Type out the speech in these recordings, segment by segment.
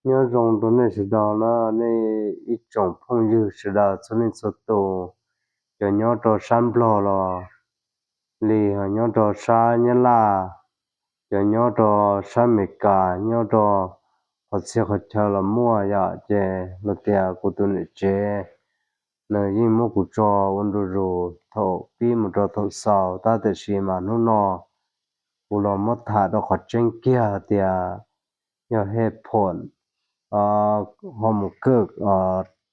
Nyob zoo rau nej sawv daws na, nej ib tsoom phooj ywg sawv daws txhua leej txhua tus, cov nyob rau sab Nplog los li, nyob rau sab Nyab Laj, cov nyob rau sab Amelikas, nyob rau qhov txhia qhov chaw los muaj yom. Ces los tias kuv tus niam tsev nws yeej muab kuv tso ua ntu zus thaum pib mus rau thaum xaus, tab tiam sis mas hnub no kuv los muab tham rau qhov tseeb kiag tias yog hej phom ho mus kawm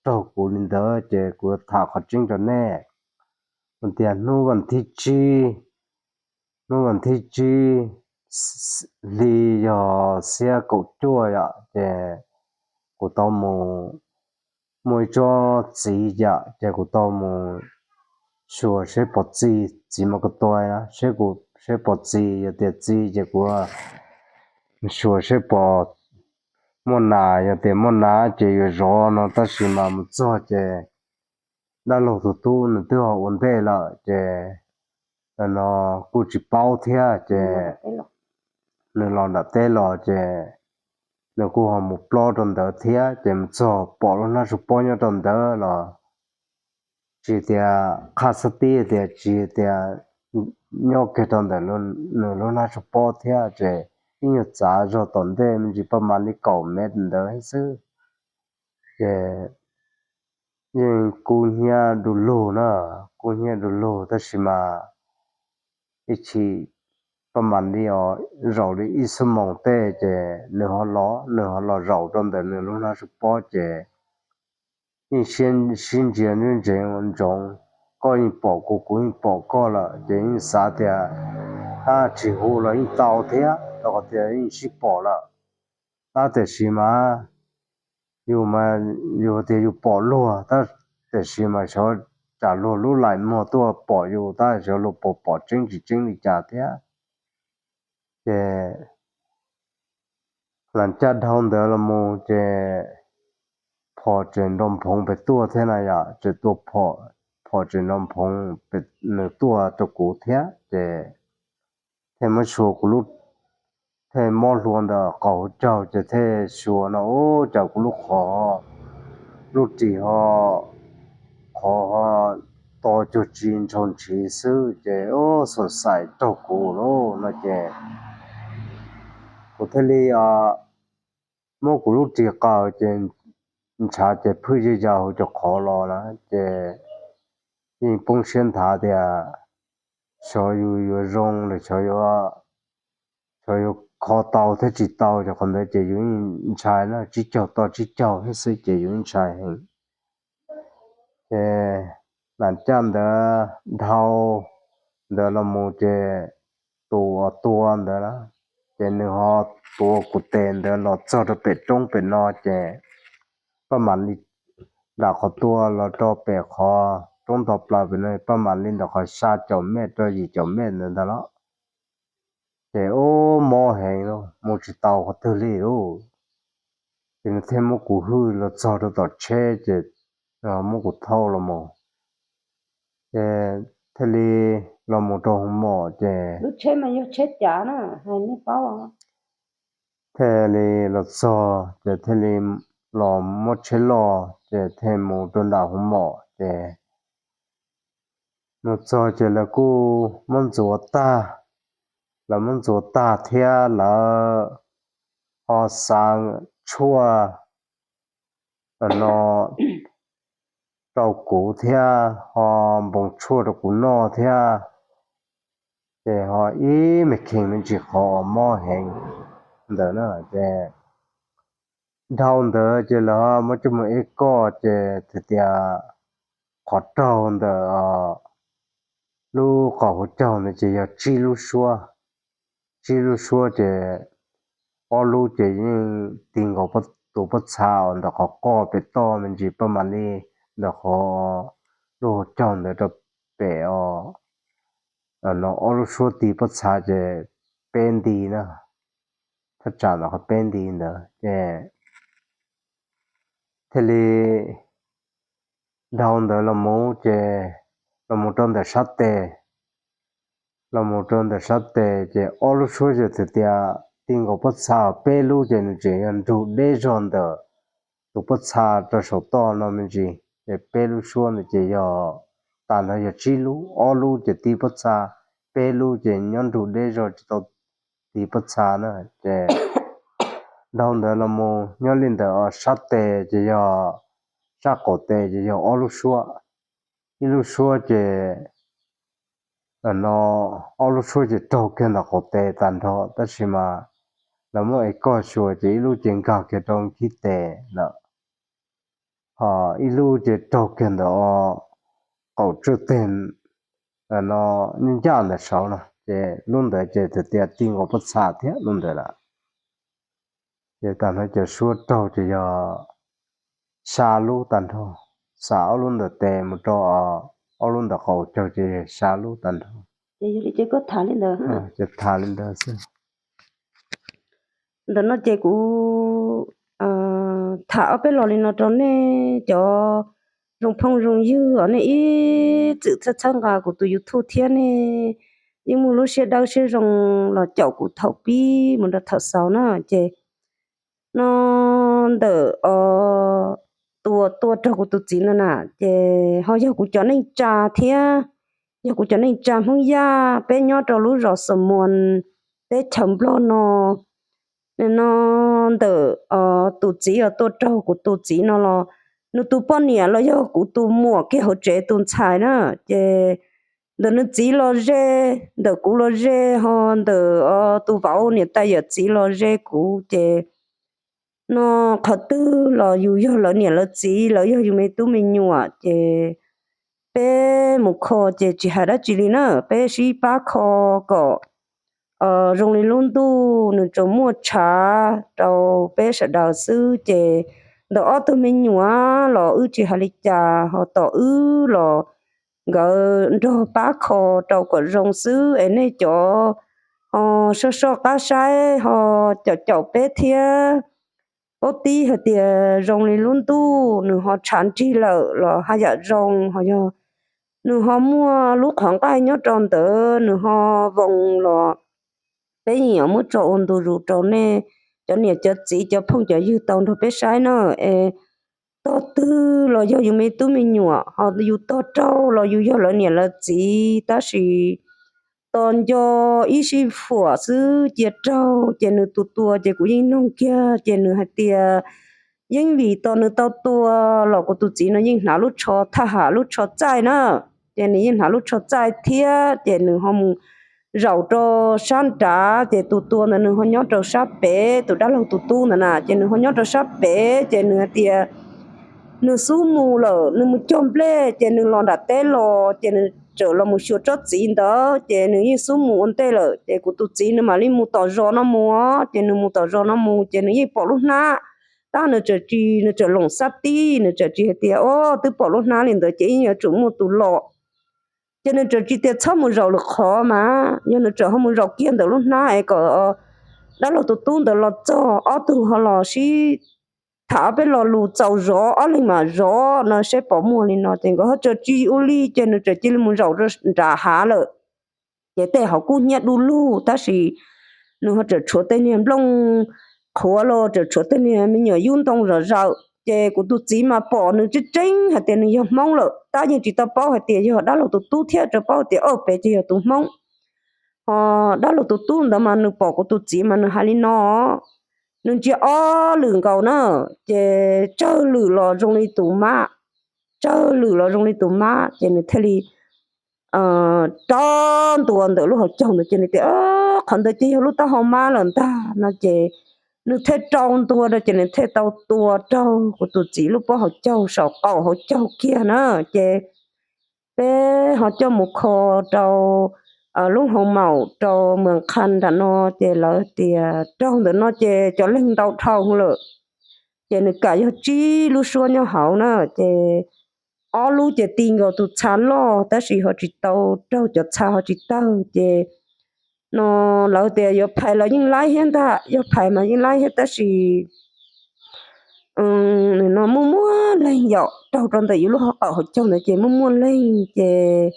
raug kuv li ntawd, ces kuv tham qhov tseeb rau nej. Mus tias hnub vas thib tsib, hnub vas thib tsib hli yog xiab kaum cuaj yom, ces kuv tau mus, muaj ib tsob txiv yam, ces kuv tau mus xyuas seb pom txi, txiv mas ko tua na, seb kuv seb pom txi, yog tias txi ces kuv xyuas seb pom muaj nas, yog tias muaj nas ces yuav zov no, tab sis mas mus txog ces dab laug tus tub nws twb ho ua ntej lawm, ces no kuj tsis paub thiab, ces nws los nram teb los, ces nws kuj ho mus plob rau ntawd thiab, ces mus txog pom lub hnab su pob nyob rau ntawd los tsis tias qhaj xab tib tias tsis tias nyob kiag rau ntawm nws lub hnab su pob thiab, ces ib nyuag txav zog tom ntej me ntsis paj mas li kaum mev ntawd xwb. Ces yeej kub hnyiab du lug na, kub hnyiab du lug, tab sis mas ib chim paj mas li os, zaum li ib xuab moos tej ces nws ho los, nws ho los zaum rau ntawm nws lub hnab su pob, ces yeej sib ntsia ntsees ua ntsoov, koj yeej pom kuv, kuv yeej pom koj lawm, ces yeej xav tias hab tsis hu los yeej tau thiab, rau qhov tias yeej sib pom lawm. Tab tiam sis mas yus mas yus tias yus pom luag, tab tiam sis mas xyov tsam luag lub lais muag tuaj pom yus, tab xyov luag puas pom tseeb tsis tseeb li cas thiab. Ces lam caj dhau ntawd los mus ces phom tseem nrov nphoov pem tuaj thiab na yom, tseem tua phom, phom tseem nrov nphoov pem nws tuaj rau kuv thiab, ces thiaj muab xyuas kuv lub, thiaj mob hlua ntawm qaum hauv caug, ces thiaj xyuas no ua cas kuv lub qhov, lub ris ho, qhov ho to cuag tsi ntshaus ntshiv xwb, ces ua xuam xaim raug kuv lauj no ces kuv thiaj li muab kuv lub ris qaws ces ntshav ces phwj zej zag hauv cov qhov los na, ces yeej poob siab nthav tias xyov yus yuav zoo los xyov yuav, xyov yuav kho tau thiab tsis tau, ces qhov ntawd ces yus yeej ntshai na, tsib caug toj tsib caug thiab xwb ces yus yeej ntshai heev. Ces lam caj ntawd dhau ntawd los mus ces tus uas tua ntawd na, ces nws ho tuav kuv tes ntawd los txog rau pem roob pem no, ces paj mam li nram qhov tua los rau pem qhov roob nto plaws pem no, paj mam li ntawm qhov xya caum mev rau yim caum mev ntawd ntag los. Ces ua mob heev lauj, mus tsis tau qhov twg li lauj. Ces nws thiaj muab kuv hwj los txog rau tom tsheb, ces muab kuv thauj los mus, ces thiaj li los mus rau hoo mom, ces thiaj li los txog ces thiaj li los muab tsheb loj, ces thiaj mus rau nram hoo mom, ces mus txog ces lawv kuj muab ntxuav tag, lawv muab ntxuav tag thiab lawv ho xa tshuaj no rau kuv thiab ho npoo tshuaj rau kuv noj thiab, ces ho ib me kheev me ntsis qhov uas mob heev ntawd na, ces dhau ntawd ces lawv muab coj mus eb koj, ces tias qhov raug ntawm lub qaum hauv caug ntawd ces yog tsib lub suab, tsib lub suab ces ob lub ces yeej ti nkaus tus pob txha uas ntawm qhov qoj pem toj me ntsis paj mam li ntawm qhov lub hauv caug ntawd rau pem os. No ob lub suab ti pob txha ces peb nti na, thaj tsam ntawm qhov peb nti ntawd ces thiaj li dhau ntawd los mus ces los mus rau ntawm sab tes, los mus rau ntawm sab tes ces ob lub suab ces tias ti nkaus pob txha peb lub ces nws tseem yog nrug deb zog ntawm tus pob txha rau saum toj no me ntsis. Ces peb lub suab ntawd ces yog, tag nrho yog tsib lub, ob lub ces ti pob txha, peb lub ces nyob nrug deb zog tsis tau ti pob txha na. Ces dhau ntawd los mus nyob li ntawm sab tes ces yog, sab qaum tes ces yog ob lub suab. Ib lub suab ces, no, ob lub suab ces raug kiag ntawm qaum tes tag nrho, tab sis mas lawv muab ev koj xyuas ces ib lub ces nkag kiag rau nkhib tes lawm, ho ib lub ces raug kiag ntawm qaum tswj teg, no, ncaj ncaj ntawm saud no, ces lub ntawd ces tias ti nkaus pob txha thiab lub ntawd lawm. Ces tag nrho cov suab raug ces yog xya lub tag nrho, xam ob lub ntawm tes mus rau ob lub ntawm qaum caug ces xya lub tag nrho. Ces tham li ntawd xwb. Ntawm no ces kuv tham ob peb los li no rau nej cov zoo phooj zoo ywg os, nej ib txwm txhawb txhawb nqa kuv tus YouTube thiab nej yeej muaj lub siab dawb siab zoo los caum kuv thaum pib mus rau thaum xaus na. Ces no ntawm tus uas tua raug kuv tus txiv ntawd na, ces ho yog kuv cov neej tsa thiab, yog kuv cov neej tsa Hmoob Yaj peb nyob rau lub zos Xos Muas teb chaws Nplog no. No ntawm tus txiv uas tua raug kuv tus txiv no los nws tus poj niam los yog kuv tus muam kiag hauv tsev tus ntxhais na. Ces ntawm nws txiv los ze, ntawm kuv los ze, ho ntawm tus vauv niam tais yawm txiv los ze kuv. Ces no qhov twg los yus yog lawv niam lawv txiv, lawv yog yus me tub me nyuam, ces peb mus kho ces tsis hais dab tsi li na, peb sib pab kho kom zoo li lub ntuj nws tsuas muaj tshav rau peb sawv daws xwb. Ces ntawm ob tug me nyuam los wb tsis hais li cas, ho tom wb los nkawd nrog pab kho rau kom zoo xwb es nej cov ho soj soj qab saib ho caum caum peb thiab. Paub tib hais tias zoo li lub ntuj nws ho tshav nrig lawm los haj yam zoo, ho yog nws ho muaj lub qhov nqaij nyob rau ntawd nws ho voos los peb yeej yuav muab tso ua ntu zus rau nej cov niam cov txiv cov phooj cov ywg tau nrog peb saib na. Es tog twg los yog yus me tub me nyuam, ho yus tog raug los yus yog lawv niam lawv txiv, tab sis tos nco ib sij huam xwb cia raug, ces nws tus tua ces kuv yeej noog kiag ces nws hais tias yeej vim tos nws tau tua los kuv tus txiv no yeej hnav lub tsho thaj ham lub tsho txaij na, ces nws yeej hnav lub tsho txaij thiab ces nws ho mus zaum rau sab nrad, ces tus tua ntawd nws ho nyob rau sab pem, tus dab laug tus tub ntawd na, ces nws ho nyob rau sab pem, ces nws hais tias nws xub mus lawm, nws mus cog nplej, ces nws los nram teb los, ces nws txawm los mus xyuas tsob txiv ntawd, ces nws yeej xub mus ua ntej lawm, ces kuv tus txiv nws mam li mus tom zos no mus, ces nws mus tom zos no mus, ces nws yeej pom lub hnab, tab nws txawm tsis, nws txawm loom xab tib, nws txawm tsis hais tias, o, twb pom lub hnab li ntawd ces yeej yuav tsum muaj tus los. Ces nws txawm tsis tias txhob mus zaum lwm qhov mas, yog nws txawm ho mus zaum kiag ntawm lub hnab es kom dab laug tus tub ntawd los txog, ob tug ho los sib tham ob peb lo lus txaus zov, ob leeg mam zov no seb pom muaj li no, ces nkawd ho txawm tsis ua li, ces nws txawm cia li mus zaum nram hav lawm. Ces tej hauv kub hnyiab du lug, tab sis nws ho txawm tshuav tej niag nplooj qhuav los txawm tshuav tej niag me nyuam yub ntoo zom zaws, ces kuv tus txiv mas pom nws tseeb tseeb hais tias nws yog Hmoob lawm, tab yeej tsis tau paub hais tias yog dab laug tus tub thiab, tsuas paub tias, o, pem ces yog tus Hmoob. Ho dab laug tus tub ntawd mas nws pom kuv tus txiv mas nws hais li no, nws ntsia ob lwm nkaus na, ces tsawg lwm los zoo li tus mab, tsawg lwm los zoo li tus mab, ces nws thiaj li rau ntua ntawm lub hauv caug ntawd, ces nws tias, qhov ntawd ces yog lub taub hau mab lawm ntag no, ces nws thiaj rau ntua rau, ces nws thiaj tau tua raug kuv tus txiv lub pob hauv caug saum qaum hauv caug kiag na. Ces peb ho coj mus kho rau lub hoo maum rau Mws Qha nram no, ces lawv tias raug ntawm no ces cov leeg ntau dhau lawm. Ces nws kam yog tsib lub suab nyob hauv na, ces ob lub ces ti nkaus tus txha loj, tab sis ho tsis tau raug cov txha ho tsis tawg. Ces no lawv tias yuav phais los yeej laib thiab ntag, yog phais mas yeej laib thiab, tab sis no muaj muaj leeg yom, raug rau ntawm yus lub hauv qaum hauv caug ntawd ces muaj muaj leeg, ces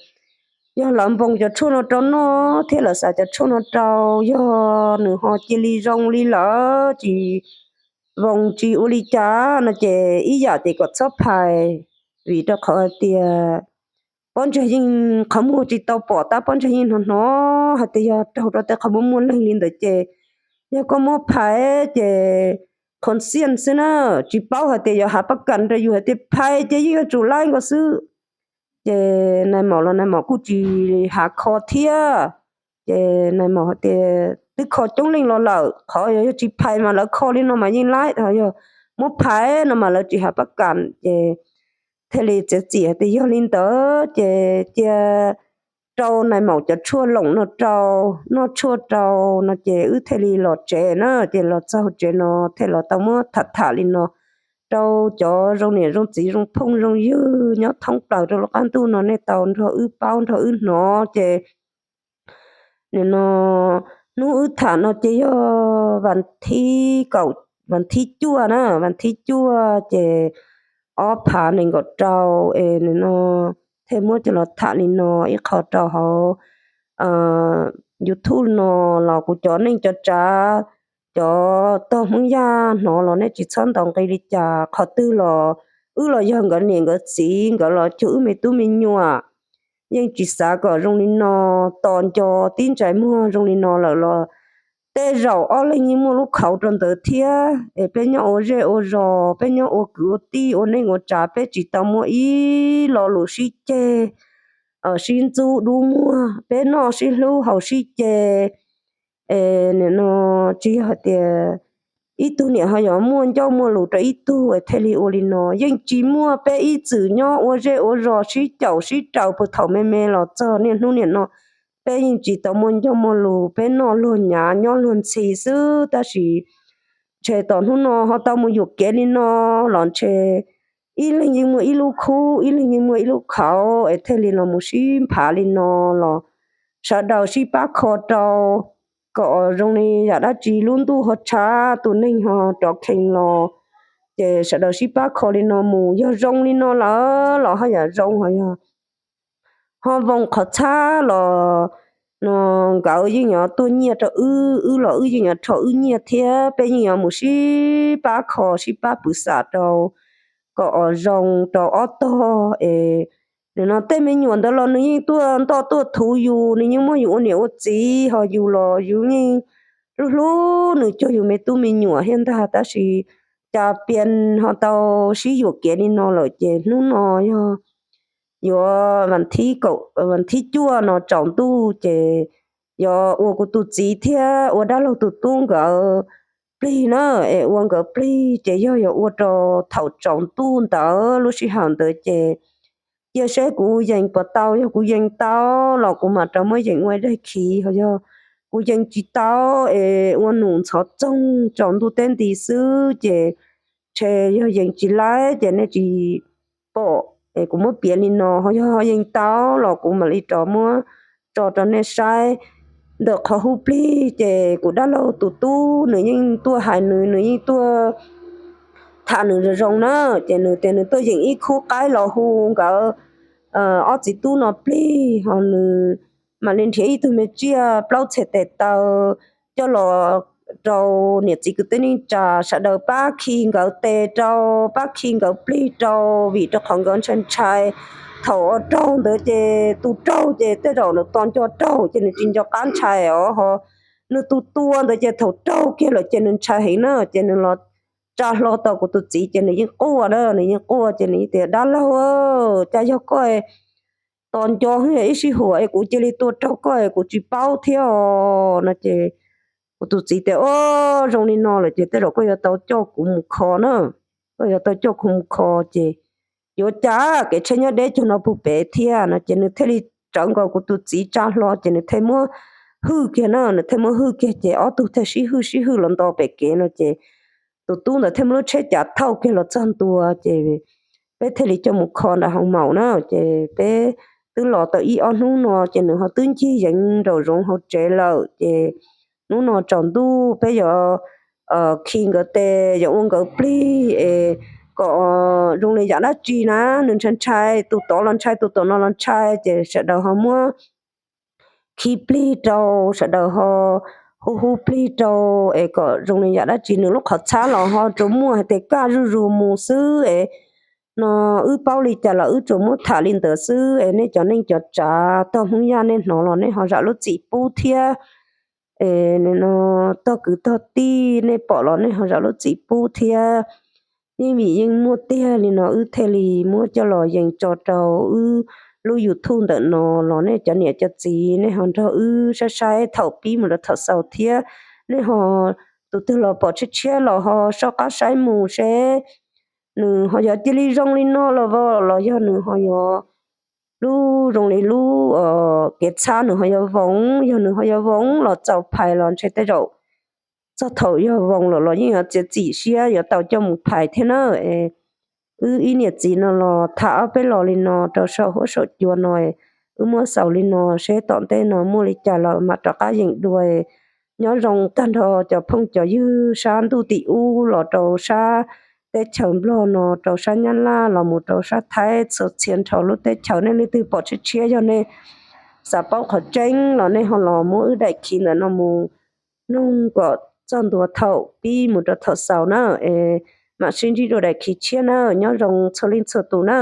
yog lawv npoo cov tshuaj no rau noj thiab lawv xav cov tshuaj no rau, yog nws ho cia li zoo li lawm tsis npoo tsis ua li cas no ces ib yam ces kom txhob phais, vim rau qhov hais tias Pob Ntseg yeej qhov muag tsis tau pom tab Pob Ntseg yeej hnov hnov hais tias yog raug rau tej qhov muag muaj leeg li ntawd ces yog koj muab phais ces qhov xiaj xwb na, tsis paub hais tias yuav hav pab kam rau yus hais tias phais ces yeej yuav tsum laib nkaus xwb. Ces nais maum los nais maum kuj tsis hav kho thiab. Ces nais maum hais tias twb kho coob leej los lawm, qhov yog tsis phais mas lawv kho li no mas yeej laib, yog muab phais no mas lawv tsis hav pab kam. Ces thiaj li txiav txim hais tias yog li ntawd ces cia rau nais maum cov tshuaj loos no rau, noj tshuaj rau no ces wb thiaj li los tsev na. Ces los txog tsev no thiaj los tau muab tham tham li no rau cov zoo niam zoo txiv zoo phooj zoo ywg nyob thoob plaws rau lub qab ntuj no nej tau nrog wb paub nrog wb hnov ces nim no hnub wb tham no ces yog vas thib kaum, vas thib cuaj na, vas thib cuaj ces ob phav nees nkaum rau es nim no thiaj muab coj los tham li no ib qho rau hauv YouTube no los kuv cov neej cov tsav, cov tog Hmoob Yaj hnov los nej tsis txhob ntaus nqi li cas, qhov twg los wb los yog nkawd niam nkawd txiv, nkawd los cuag wb me tub me nyuam. Yeej tsis xav kom zoo li no, tos nco tib ntsais muag zoo li no lawm los tej zaum ob leeg yeej muaj lub khauv rau ntawd thiab. Es peb nyob ua zej ua zos, peb nyob ua kwv ua tij ua neej ua tsav, peb tsis tau muaj ib lo lus sib ceg, sib ntxub dub muag, peb noj sib hlub haus sib ce. Es nim no tsis yog hais tias ib tug niam ho yuav muaj ncauj muaj lus rau ib tug es thiaj li ua li no. Yeej tsis muaj, peb ib txwm nyob ua zej ua zos sib caum sib raws puag thaum me me los txog niaj hnub niam no, peb yeej tsis tau muaj ncauj muaj lus, peb noj luag nyav nyob luag ntxhi xwb. Tab sis ntshe tom hnub no ho tau mus yuam kev li no los ntshe ib leeg yeej muaj ib lub khub, ib leeg yeej muaj ib lub khauv es thiaj li los mus sib phav li no los sawv daws sib pab kho rau kom zoo li yam dab tsi lub ntuj ho tshav tus neeg ho rov khees los ces sawv daws sib pab kho li no mus. Yog zoo li no lawm los ho yam zoo, ho yog ho voos qhov txhab los no nkawd yeej yuav tuaj nyiaj rau wb, wb los wb yeej yuav rho wb nyiaj thiab. Peb yeej yuav mus sib pab kho sib pab pwv xam rau kom zoo rau ob tog es nim no tej me nyuam ntawd los nws yeej tuaj ntoj tuaj thuv yus, nws yeej muab yus ua niam ua txiv, ho yus los yus yeej hlub hlub nws cuag yus me tub me nyuam thiab ntag. Tab sis cas pias ho tau sib yuam kev li no lawm ces hnub no yog yuav vas thib cuaj no tsaus ntuj ces yuav ua kuv tus txiv thiab ua dab laug tus tub nkawd plig na, es ua nkawd plig ces yog yuav ua rau thaum tsaus ntuj ntawd lub sij hawm ntawd ces cia seb kuv yees puas tau, yog kuv yees tau los kuv mam rov muab yees ua daig khiv, ho yog kuv yees tsis tau es ua num ntxhov txoog tsaus ntuj teb nti xwb ces ntshe yog yees tsis laib ces nej tsis pom es kuv muab piav li no, ho yog yees tau los kuv mam li rov muab tso rau nej saib. Ntawm qhov hu plig ces kuv dab laug tus tub nws yeej tuaj hais nws, nws yeej tuaj tham nws zoo zoo na, ces nws tias nws tuaj yeem ib khub qaib los hu nkawd ob txiv tub no plig, ho nws mam li nrhiav ib tug me tsiaj plaub txhais tes taw coj los rau niam txiv kwv tij neej tsa sawv daws pab khi nkawd tes rau, pab khi nkawd plig rau, vim rau qhov nkawd ntshai ntshai. Thaum ua raug ntawd ces tus raug ces tej zaum nws tos nco raug ces nws tsis nco qab ntshai os, ho nws tus tua ntawd ces thaum raug kiag lawm ces nws ntshai heev na, ces nws los tsa hlo tau kuv tus txiv ces nws yeej quaj na, nws yeej quaj ces nws tias dab laug, cas yog koj tos nco hwb ib sij huam es kuv cia li tua raug koj es kuv tsis paub thiab os no ces kuv tus txiv tias o, zoo li no lawm ces tej zaum koj yuav tau coj kuv mus kho na, koj yuav tau coj kuv mus kho ces yuav cas kev tsheb nyob deb cag no puag pem thiab no ces nws thiaj li tsawv nkaus kuv tus txiv tsa hlo ces nws thiaj muab hwj kiag na, nws thiaj muab hwj kiag ces ob tug thiaj sib hwj sib hwj los nto pem kev no ces tus tub ntawd thiaj muab lub tsheb cav thauj kiag los txog ntua ces peb thiaj li coj mus kho nram hoo maum na. Ces peb twb los tau ib ob hnub no ces nws ho twb ncig yeev nraum zoov hauv tsev lawm ces hnub no tsaus ntuj peb yuav khi nkawd tes, yuav ua nkawd plig es kom zoo li yam dab tsi na, nws ntshai ntshai, tus tod los ntshai, tus tom no los ntshai, ces sawv daws ho muab khi plig rau, sawv daws ho hu hu plig rau, es kom zoo li yam dab tsi, nws lub qhov txhab los ho tsuas muaj hais tias kaj zuj zus mus xwb es no, wb paub li cas los wb tsuas muab tham li ntawd xwb es nej cov neej cov tsav tog Hmoob Yaj nej hnov los nej ho zam lub txim pub thiab. Es no tog kwv tog tij nej pom los nej ho zam lub txim pub thiab. Yeej vim yeej muaj tiag li no wb thiaj li muab coj los yees tso rau wb lub YouTube ntawm no los nej cov niam cov txiv nej ho nrog wb saib saib thaum pib mus rau thaum xaus thiab. Nej ho tus twg los pom tshiab tshiab los ho soj qab saib mus seb nws ho yog cia li zoo li no los as, los yog nws ho yog lub zoo li lub kev txhab nws ho yog voos, yog nws ho yog voos los txaus phais los ntshe tej zaum txog thaum yog voos lawm los yeej yuav txiav txim siab yuav tau coj mus phais thiab na. Wb ib niam txiv no los tham ob peb los li no rau saum huab saum cua no, wb muab xaus li no seb tom ntej no muaj li cas los mam rov qab yeem dua. Nyob zoo tag nrho cov phooj cov ywg sab ntuj tim ub los rau sab teb chaws Nplog no, rau sab Nyab Laj los mus rau sab Thaib, txhua txhia nrho lub teb chaws. Nej leej twg pom tshiab tshiab yog nej xav paub qhov tseeb los nej ho los muab wb daim khi ntawm no mus noog kom txog ntua thaum pib mus rau thaum xaus na. Es mam sib ntsib dua daim khi tshiab na, nyob zoo txhua leej txhua tus na.